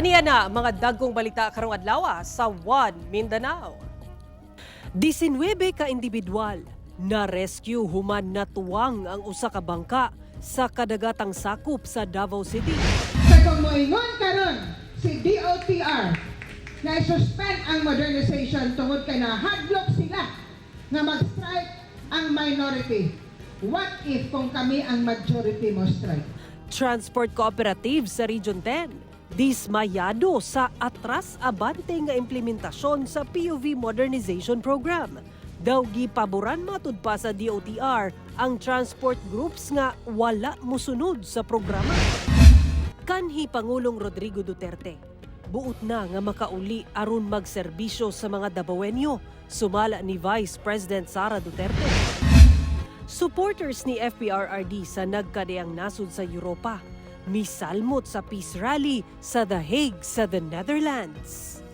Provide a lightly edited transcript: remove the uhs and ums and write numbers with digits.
Aniya na mga dagkong balita karong adlaw sa One Mindanao. 19 ka individual na rescue human natuwang ang usa ka bangka sa kadagatang sakop sa Davao City. Sa kung moingon karon si DOTR na i-suspend ang modernization tungod kay nahadlok sila nga mag-strike ang minority. What if kung kami ang majority mo strike? Transport Cooperative sa Region 10 dismayado sa atras abante nga implementasyon sa PUV Modernization Program. Daw gipaboran matud pa sa DOTR ang transport groups nga wala musunod sa programa. Kanhi Pangulong Rodrigo Duterte, buot na nga makauli aron magserbisyo sa mga Dabawenyo, sumala ni Vice President Sara Duterte. Supporters ni FPRRD sa nagkadiang nasod sa Europa, misalmot sa peace rally sa The Hague sa the Netherlands.